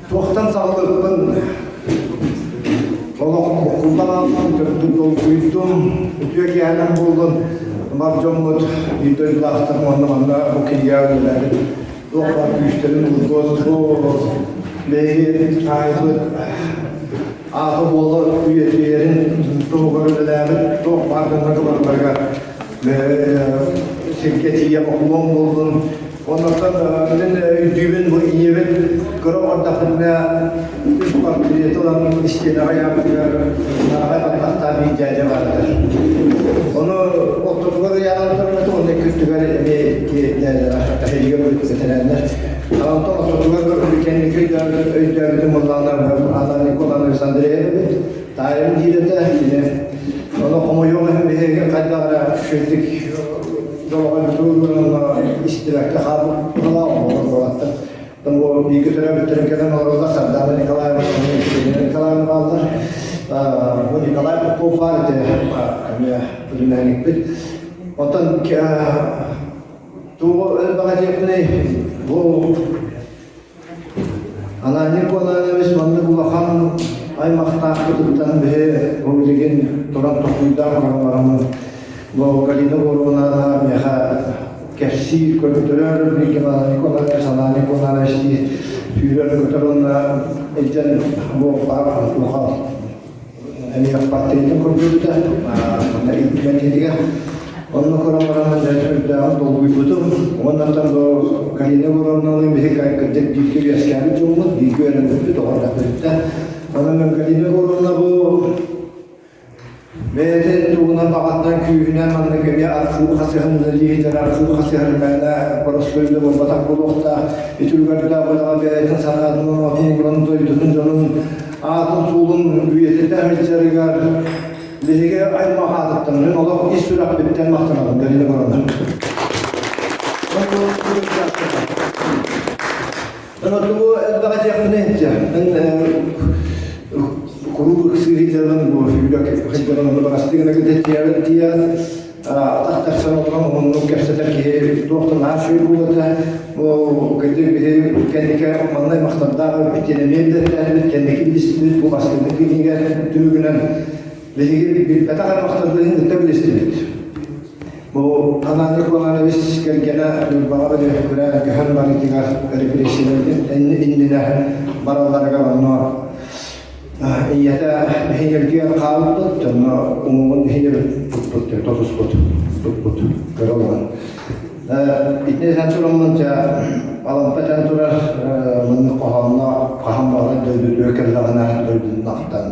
Туохтан саҕалыахпын олох буккуллан ааллым, төрдүн долгуйдум, үтүө киэһэнэн буоллун бар дьоммут биир дойдулаахтарым уонна манна бу кинигэҕэ үлэлээбит туох баар күүстэрин уурбут бу биһиги таайбыт аата буола үйэтийэрин туһугар үлэлээбит туох баар дьоннорго барыларыгар сиргэ тиийэ бокулуон буоллун. Оннуттан мин өйдүүбүн бу ийэбит кыра оҕордохпутуна үс портреты ылан истиэнэҕэ ыйаабытыгар наҕай баттахтаах биир дьээдьэ баар этэ. Ону ортотугар ыйаан турар этэ, уонна икки өттүгэр эмиэ икки дьээдьэлээх эһиги бэтэрээннэр. Онтон ортотугар кэнники өйдөөбүтүм буоллаҕына Анна Николаевна Андреев эбит. Таайым диир этэ, кини ону хомойуох иһин биһиги хайдах эрэ үчүгэйдик долоҕойбутун истибэккэ хаалбыт оҕолор буолаттар. Бу бииргэ төрөөбүттэрин кэлэн олороллор Сардаана Николаевна уонна Николаевна бааллар. Бу Николай Попов баар этэ эмиэ племянникпит. Оттон тугу элбэҕи этиэхпиний бу Ананий Кононович маннык улахан аймахтаахпытыттан биһи бу билигин туран толкуйдаан баран бараммын бу Галина Горовна миэхэ кэпсиир, көрдөрөр бииргэ Ананий Кононович, Ананий Кононович дии сүүрэр-көтөр уонна илдьэн бу баар улахан эмиэ портретын көрдөрбүтэ манна илдьибэтиитигэр онно көрөн баран дьэ сүрдээҕин долгуйбутум уоннаттан бу Галина Егоровналыын биһиги кырдьык бииргэ үөскээбит дьоммут бииргэ үөрэммиппит оҕордохпутта онон Галина Егоровна бу бэйэтин туһунан баҕатынан күүһүнэн маннык эмиэ архыып хасыһан үлэлии архыып хасыһар мээнэ боростуой үлэ буолбатах буолуохтаах ити үлүгэрдээх үлэҕэ бэйэтин санаатын оноотун ууран дойдутун дьонун аатын-суолун үйэтитэ сылдьарыгар биһиги аймах аатыттан мин олох ис сүрэхпиттэн махтанабын Галина Егоровна. Тугу элбэҕи этиэхпинэй дьэ мин куруук ыксыы сылдьабын бу сүүрэ сылдьабын ону барастыы гына кытыттыйабын тиийэҕин атах тахсан олорон уһуннук кэпсэтэр киһи туох да наһаа үчүгэй буолуо Бу кырдьык биһиги кэнники манна аймахтардаах эбиппит эмиэ билэттээтибит, кэнники билистибит, бу бастыҥнык кинигэ түмүгүнэн биһиги билбэтэх аймахтарбытын кытта билистибит. Бу Ананий Куланович кэргэнэ Ньурбаҕа били көһөн барыытыгар репрессиялэрин иннинэ баралларыгар онно Ийэтэ эһиилэргэр хаалбыт, онно уҥуоҕун иһигэр туппут, тотуспут, туппут, көрө олорон. Итини этэн тураммын, дьэ, Алампа этэн турар, маннык хоһоонноох хаһан баҕарар дойдутугар кэллэҕинэ дойдутун ахтан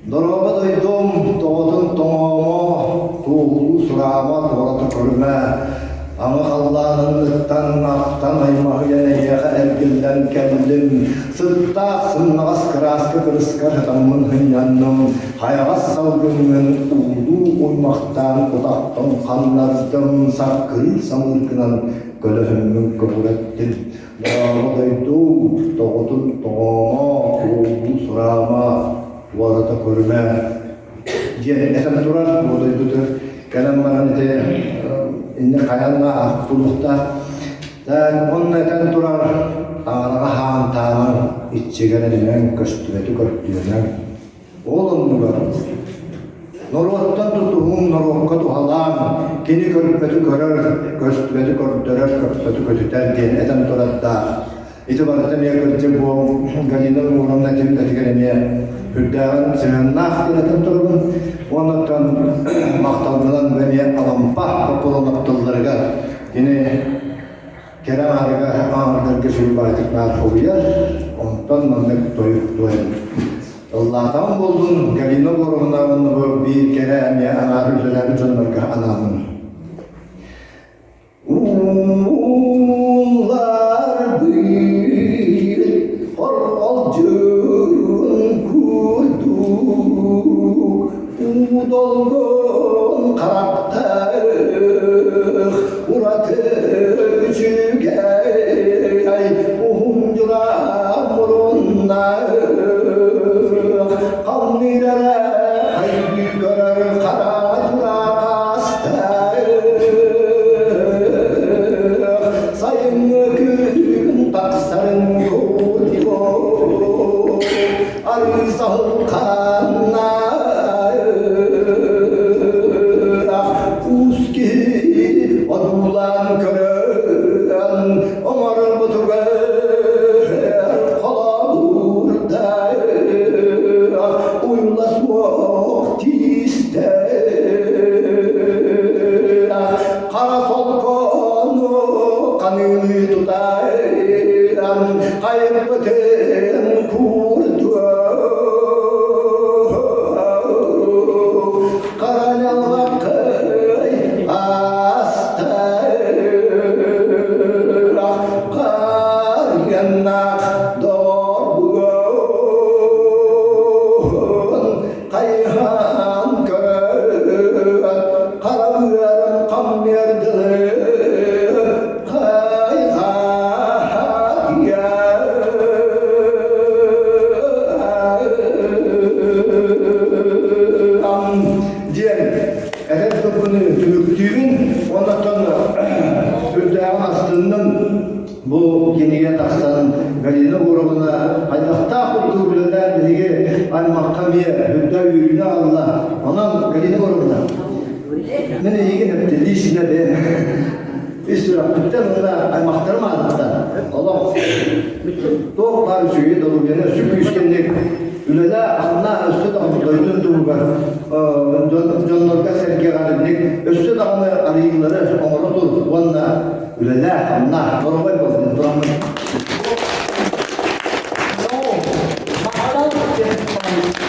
Дорообо дойдум, тоҕотун тоҥоомо, туоһулуу сураама туората көрүмэ, Аҥы халлаан анныттан ахтан аймаһыйан эйиэхэ эргиллэн кэллим, сыттаах сымнаҕас кырааска кырыска сытаммын сынньанным, хайаҕас салгыҥҥын уулуу уймахтаан утахтан ханнардым, саккырыы самыыргынан көлөһүммүн көҕүрэттим. Дорообо дойдум, тоҕотун тоҕоомо, уолбун сураама, туората көрүмэ диэн этэн турар, бу дойдутугар кэлэн баран ити инньэ хайаан да аахпыт Так, уонна этэн турар, таҥараҕа хаантаамаҥ, иччигэр эримэҥ, көстүбэти көрдүөмэҥ. Ол оннугар норуоттан тутуһуҥ, норуокка туһалааҥ, кини көрбөтү көрөр, көстүбэти көрдөрөр, көппөтү көтүтэр диэн этэн турардаах. Ити барыта эмиэ кырдьык бу Галина Егоровна этиммитигэр эмиэ үрдээҕин сыһыаннаах диэн этэн турабын. Уонна махталбынан бу эмиэ Алампа Популонов тылларыгар кини Кэрэ аарыга ааҕардарга сүрү баар хоһуйар, онтон маннык тойук туойан. Ыллаатаҕым буоллун, Галина Егоровна уонна бу биир кэрэ эмиэ аҥаар үлэлээбит дьоннорго анаамын. Уулларбыт хорҕолдьун курдук Удолгун харахтаах ураты үчүгэй уһун дьулаан муруннаах халныырара хайгыы көрөр хара дьулаахастаах. Арыы саһыл хааннаах уус киһи одуулаан көрөн оҥорбутугар холобурдаах уйла суох тиистээх хара солкону ханыылыы тутан хайыппытын куурдуо Хараньаллаккай астаах харыаннаах доҕорбугун хайыһан көрөн харабыарым хаммыар дылы диэн этэр тылбын түмүктүүбүн уоннаттан үрдээҕин астынным бу кинигэ тахсан Галина Егоровна хайдахтаах курдук үлэлээн биһиги аймахха эмиэ үрдэ үөрүүнү аҕалла. Онон Галина Егоровна мин эйигин эптилии синэ Ис сүрэхпиттэн уонна аймахтарым аатыттан олох туох баар үчүгэйи доруобуйаны өссө күүскэнник үлэлээ, ахна өссө даҕаны дойдун туһугар дьоннорго сэргэҕэринник өссө даҕаны арыйыылары оҥоро тур уонна үлэлээ, хамнаа, доруобай буолсын тураммын. Махтал.